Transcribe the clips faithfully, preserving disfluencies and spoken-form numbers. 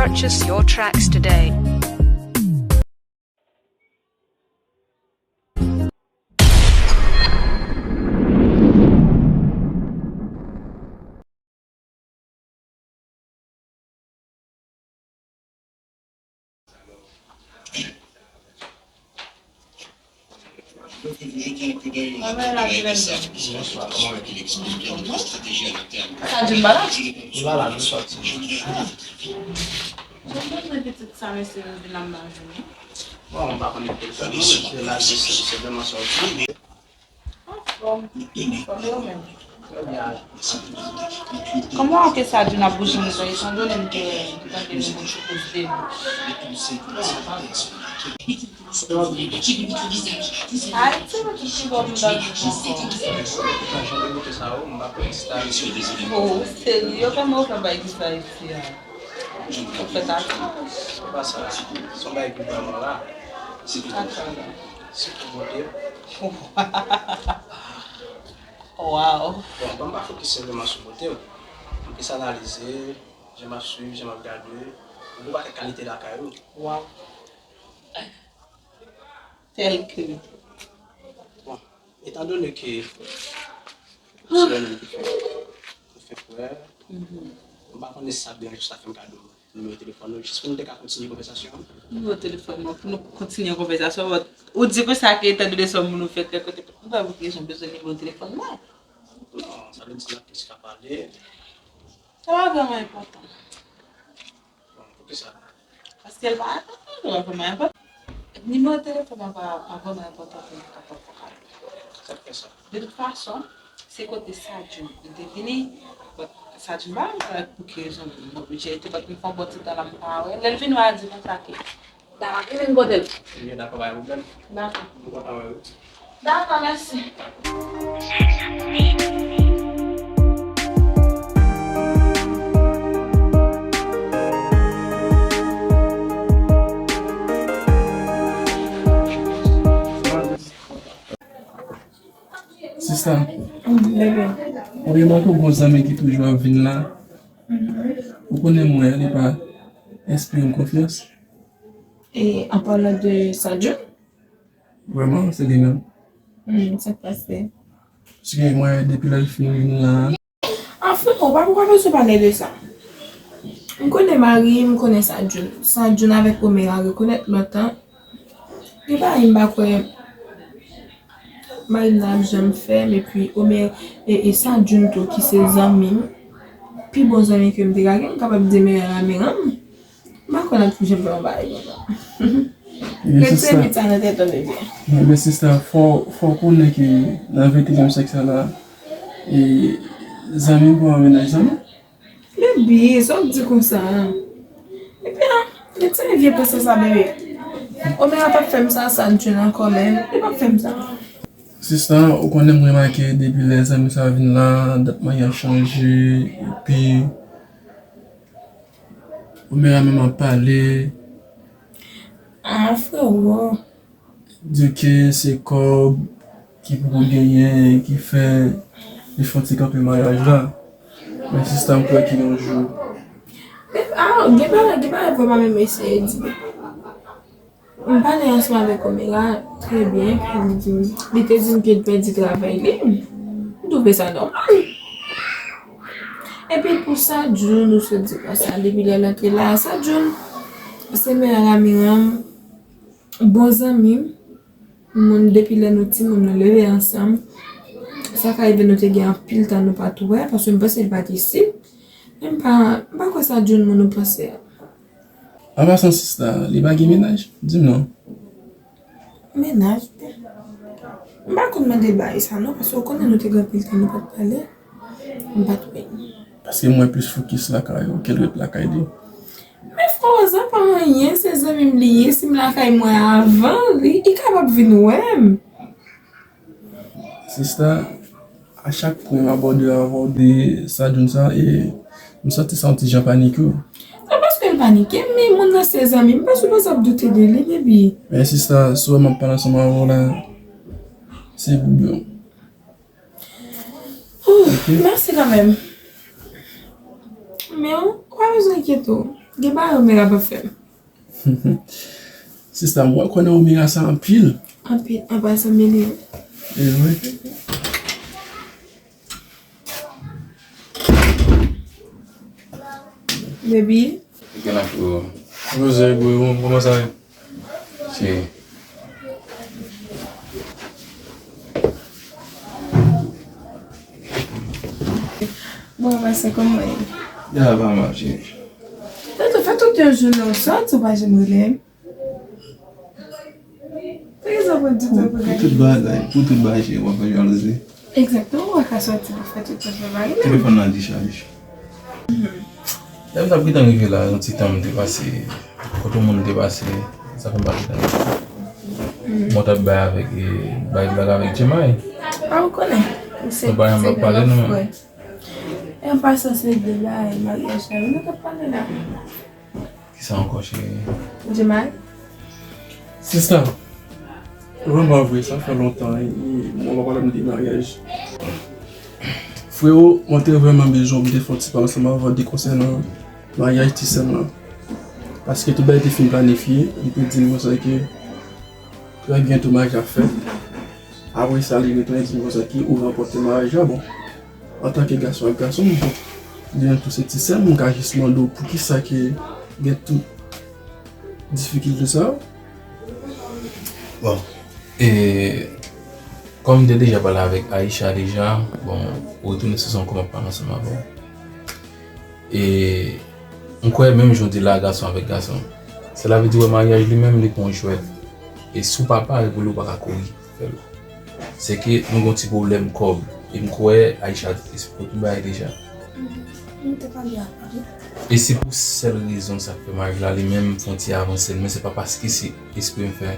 Purchase your tracks today. Sa di m pa la? Li pa la, li sòti. Jan m bezwen pitit sa, mesye, m vin la m pa jwenn li. Bon, m pa konn kote l sòti non, mesye, la, se, se, se vrèman sòti. Anfòm. Anfòm yo menm. Trè byen. Kòman w ke sa di n ap bouje mwen sa, etan donnen m te tande nou bouch ou kouz de nou? Ayiti, nou te pi bon moun nan lit ankò. Jan de kote sa yo, m pa kwè Ayiti ta rive. Oh, ou serye? Kòman w fè bay ki sa Ayiti a? Ou fè kaka. Se pa sa. Se yon bagay ki vrèman la. Kaka la. Se pou Bondye. Wow. Bon, ban m pa fokis senpleman sou bote w. M plis analize, jan m ap swiv, jan m ap gade, yon pakèt kalite lakay ou. Wow. Tèl ke. Bon, etan done ke se yon nonm ki fè, ki fè frè, m pa konnen si sa ap deranje w, sa fè m kado nimewo telefòn ou, jis pou nou te ka kontinye konvèsasyon an. Nimewo telefòn mwen, pou nou kontinye konvèsasyon an, ou di konsa ke etan done se yon moun ou fè frè, kote, m pa wè poukisa m bezwen nimewo telefòn mwen. Non, sa vle di n ap plis ka pale. Sa pa vrèman enpòtan. Bon, poukisa? Paske l pa enpòtan, li pa vrèman enpòtan. Nimewo telefòn mwen pa, pa vrèman enpòtan pou mwen kapab fè kado. Sa k fè sa? De tout fason, se kote Sadjoun li te vini. But Sadjoun pa menm konn pou ki rezon m oblije rete, but m fè yon bon ti tan la m pa wè l. Lè l vin wè a di konsa ke Dara, vin vin kote l. Ebyen, dakò, pa gen pwoblèm. Dakò. M kontan wè w wi. Dakò, mèsi. Sista, ou remake w gon zanmi ki toujou ap vin la? Ou konnen mwen, li pa enspire m konfyans. E an palan de Sadjoun? Vrèman, se li menm. Hmm, sa k pase? Paske mwen, depi lè l fin vin la. Anfen, ou pa, ou pa bezwen pale de sa. M konnen mari m, m konnen Sadjoun. Sadjoun avèk Omera rekonèt lòt tan. Gen bagay m pa kwè mari m nan ap janm fè m, epi Omera, e, e Sadjoun tou, ki se zanmi m, pi bon zanmi ke m te ka gen, m kapab di meyè ami m. M pa kwè n ap janm fè yon bagay konsa. Ret se bit sa nan tèt ou, bebe. Ebyen, sista, fò, fò w konnen ke nan ventenyèm syèk sa la, e, zanmi pou an mennaj zanmi. Bebe, sa w di konsa? Epi, a, ret se vye panse sa, bebe. Omera p ap fè m sa, Sadjoun ankò menm. Li p ap fè m sa. Sista, ou konnen m remake depi lè zanmi sa vin la, dat manyè l chanje, epi Omera menm ap pale. Ah, frewo. Di ke se kòb ki poko genyen ki fè li fè yon ti kanpe maryaj la. Men sista, m kwè ke yon jou. Ah, gen bagay, gen bagay pou pa menm eseye di. M pale ansanm avèk Omera, trè byen, epi li di m, li te di m ke l pèdi travay li. M twouve sa nòmal. Epi pou Sadjoun, ou sot di konsa, depi lè l antre la, Sadjoun, se meyè ami m, bon zanmi m, moun depi lè nou timoun nou leve ansanm. Sa ka rive nou te gen anpil tan nou pa t wè, paske m panse li pa t isit. Men m pa, m pa kwè Sadjoun moun ou panse a. An pasan, sista, li pa gen mennaj? Di m non. Mennaj? M pa konn mande l bagay sa non, paske ou konnen nou te gen anpil tan nou pa t pale. M pa t wè l. Paske m wè plis fokis lakay ou ke l ret lakay li. Men frè, sa pa anyen, se zanmi m li ye, si m lakay mwen avan li, li kapab vin wè m. Sista, a chak pwen m abòde avè w de Sadjoun sa, e m santi sa yon ti jan panike w. Se pa paske l panike m, men moun nan se zanmi m, m pa sipoze ap doute de li, baby. Men sista, si w wè m ap pale ansanm avè w la, se pou byen. Ouh, mèsi kanmenm. Men ou pa bezwen enkyete w. Gen bagay Omera p ap fè m. Sista, mwen konnen Omera sa anpil. Anpil, anpil sa mele. E vre. Baby. Gen la pou. Jose, Guillaume, kòman sa ye? Cheri. Bon, pase kòman ye? Ya, pa mal, cheri. Tante, fè tout yon jounen w sòti, ou pa janm rele m. Pou, pou tout bagay, pou tout bagay, cheri, w ap fè jalouzi. Egzakteman, ou pa ka sòti pou fè tout sa fè bagay. Telefòn nan dichaj. Lè m t ap gentan rive la, yon ti tan m te pase, kote moun te pase, sa fè m pa gentan rive. Mwen t ap bay avèk, e, bay blag avèk Jemay. A, ou konnen. Se, se bagay m ap pale, non. E an pasan, se de bagay maryaj la wi nou t ap pale la. Kisa ankò, cheri? Jemay? Sista, vrèman vre, sa fè lontan, e, e, mwen pa pale m de maryaj. Freo, mwen te vrèman bezwen w, m te fè yon ti pale ansanm avè w de konsènan maryaj ti sè m lan. Paske tout bagay te fin planifye, li te di m konsa ke trè byento maryaj la fèt. Apre sa, li retounen di m konsa ke ou ranpòte maryaj la. Bon, antanke gason ak gason, m di l tou se ti sè m, m ka jis mande w poukisa ke gen tout difikilte sa yo? Bon, e, kòm m te deja pale avèk Aisha deja, bon, ou retounen sou sa ankò, m ap pale ansanm avè w. E m kwè menm jan w di la, gason avèk gason. Sela vle di, wè, maryaj li menm, li pa yon jwèt. E si w pa pare pou li, ou pa ka kouri fè l. Se ke nou gen yon ti pwoblèm kòb. E m kwè Aisha te esplike tout bagay deja. Mhm. Nou te pale avan tou. E se pou sèl rezon sa k fè maryaj la, li menm, fè yon ti avanse l, men se pa paske se espre m fè.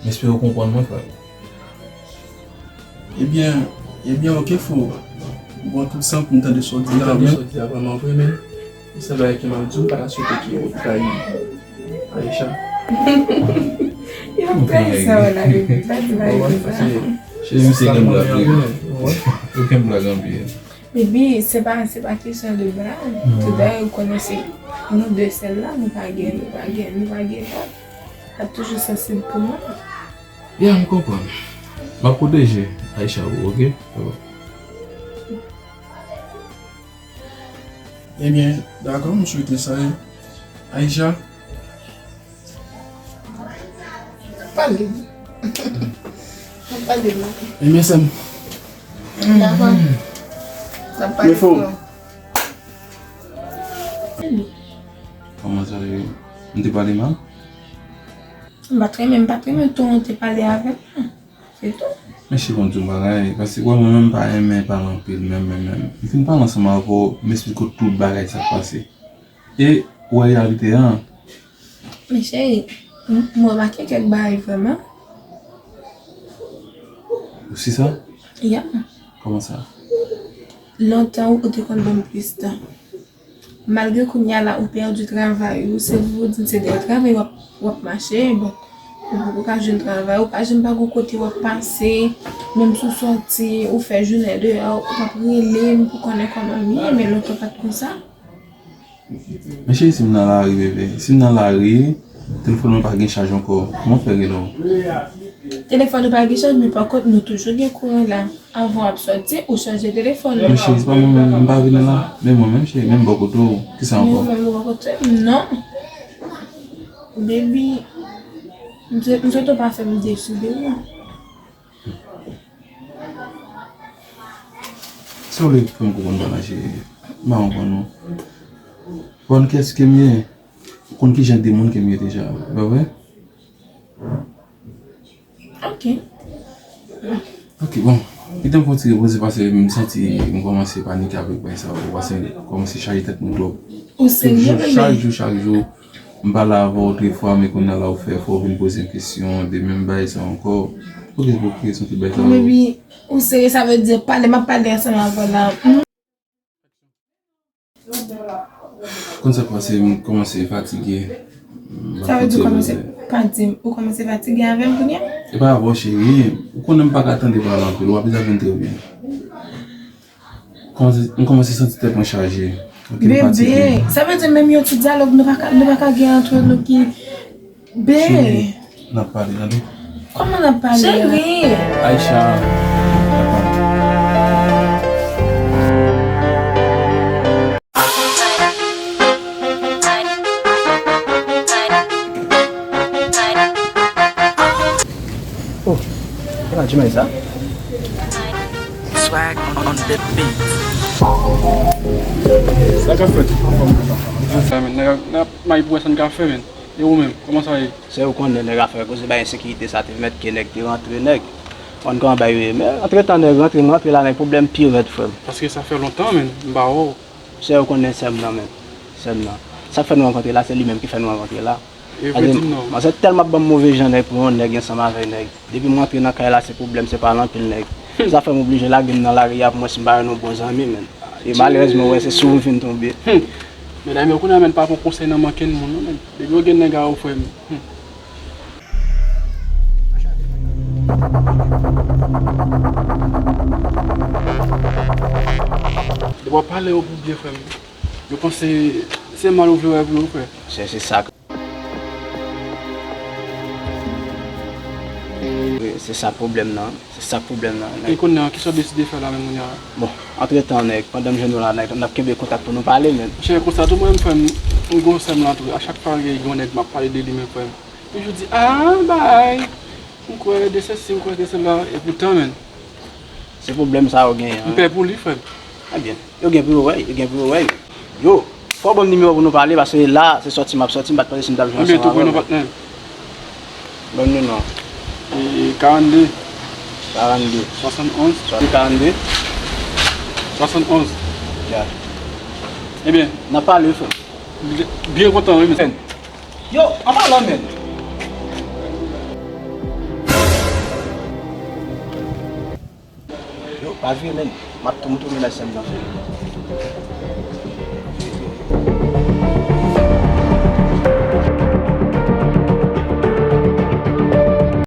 M espere w konprann mwen, frè. Ebyen, ebyen, oke, freo. Bon, tout san pou m tande sa w di la, men. Tande sa w di la vrèman vre, men. Yon sèl bagay ke m ap di w, m pa ta swete ke ou trayi Aisha. Yo ap trayi sa w la, baby. Pa di bagay konsa. Cheri, misye gen blag, wi. Yo gen blag anpil. Baby, se pa, se pa kesyon de blag. Tout bagay ou konnen se nou de sèl la, nou pa gen, nou pa gen, nou pa gen lòt. L ap toujou sansib pou mwen. Ya, m konprann. M ap pwoteje Aisha pou ou, oke? Ebyen, dakò, m swete sa. Aisha? Pale. Pale, non. Ebyen, sè m. Dakò. N ap pale. Kòman sa ye? M te pale mal? M pa t renmen, m pa t renmen ton w te pale avè m nan. Se tou. Men cheri, m di w yon bagay, paske wè mwen menm m pa renmen pale anpil, menm, menm, menm. M fin pale ansanm avè w, m esplike w tout bagay sa k pase. E, wè reyalite a. Men cheri, m, m remake kèk bagay vrèman. Ou si sa? Ya. Kòman sa? Lontan ou te konn ban m plis tan. Malgre kounye a la ou pèdi travay ou, se vre w di m se dèyè travay w ap, w ap mache, bon, ou poko ka jwenn travay, ou pa janm pa gon kote w ap pase, menm si w sòti, ou fè jounen deyò, ou p ap rele m pou konnen kòman m ye, men lontan pa t konsa. Men cheri, si m nan lari, bebe, si m nan lari, telefòn mwen pa gen chaj ankò, kòman fè rele w? Telefòn ou pa gen chaj, men pa kont nou toujou gen kouran la. Avan w ap sòti, ou chanje telefòn ou. Men cheri, se pa mwen menm, m pa vini la. Men mwen menm, cheri, menm bò kote w. Kisa ankò? Men mwen menm bò kote m, non. Baby, m swe-, m swete w pa fè m desi, baby. Sa w vle fè m konprann pa la, cheri? M pa konprann, non. Ou konn kiyès ke m ye? Ou konn ki jan de moun ke m ye deja, pa vre? Ok. Ok, bon. Kite m fè yon ti repoze paske m santi m kòmanse panike avèk bagay sa yo, paske m kòmanse chaje tèt mwen twòp. Ou serye, bebe? Chak jou, chak jou, m pale avè w de fwa, men kounye a la ou fè, fò w vin poze m kesyon de menm bagay sa ankò. Poukisa, poukisa tout bagay sa yo? Baby, ou serye, sa vle di pale, m ap pale ansanm avè w la. Konn sa k pase, m kòmanse fatige. Sa vle di w kòmanse, pa di m, ou kòmanse fatige avè m kounye a? E pa avè w, cheri. Ou konnen m pa ka tande pale anpil, w ap vin trè byen. Kòmanse- M kòmanse santi tèt mwen chaje. Ok, nou pati. Bebe, sa vle di menm yon ti dyalòg nou pa ka, nou pa ka gen antre nou ki. Be. Cheri, n ap pale, tande. Kòman n ap pale a? Cheri. Aisha, n ap pale. Oh, e pa Jimmy sa? Swag on the beat. Sa k ap fèt? Sa, men, nèg ap, nèg ap may pou wè sa n ka fè, men. E ou menm, kòman sa ye? Se ou konnen nèg afè koze bay ensekirite sa te mèt ke nèg te rantre nèg. Konn kòman bay yo ye. Men antretan nèg rantre, m rantre la nèg pwoblèm pi rèd frè m. Paske sa fè lontan, men, m pa wè w. Se ou konnen sè m nan, men. Sè m nan. Sa k fè nou rankontre la, se li menm ki fè nou rankontre la. E vre, di m non. Manzè tèlman ap ban m move jan nèg pou yon nèg ansanm avèk nèg. Depi m rantre nan kay la, se pwoblèm, se pale anpil nèg. Sa fè m oblije lage m nan lari a pou mwen si m pa jwenn yon bon zanmi, men. E malerèzman, wè, se sou m vin tonbe. Hmm. Medam yo kounye a, men, pa pran konsèy nan manken moun, non, men. Depi yo gen nèg a yo, frè m. Hmm. Depi w ap pale yo pou byen, frè m. Yo panse se mal ou vle wè pou yo, frè. Se, se sa. Se sa pwoblèm nan. Se sa pwoblèm nan. E kounye a, kisa w deside fè la menm kounye a? Bon, antretan, nèg, pandan m jwenn ou la, nèg, n ap kenbe kontak pou nou pale, men. Monchè, konsa tou mwen menm, frè m, m gon sè m la tou. A chak fwa gen yon nèg m ap pale de li menm, frè m, toujou di, ah, bay, m kwè de sesi, m kwè de sela. E poutan, men. Se pwoblèm sa yo genyen, m pè pou li, frè m. Ebyen, yo gen pou yo wè, yo gen pou yo wè. Yo, fò w ban m nimewo pou nou pale, paske la, se sòti m ap sòti, m pa t panse si m t ap jwenn ansanm avè w. Konbyen w bat nan? Ban m nimewo. E, karannde. Karannde. Swasannonz. Karannde. Swasannonz. Ya. Ebyen. N ap pale, frè. Byen kontan, wi, men. Yo, an palan, men. Yo, pa vire, men. M ap tou, m tou, men, sè m nan.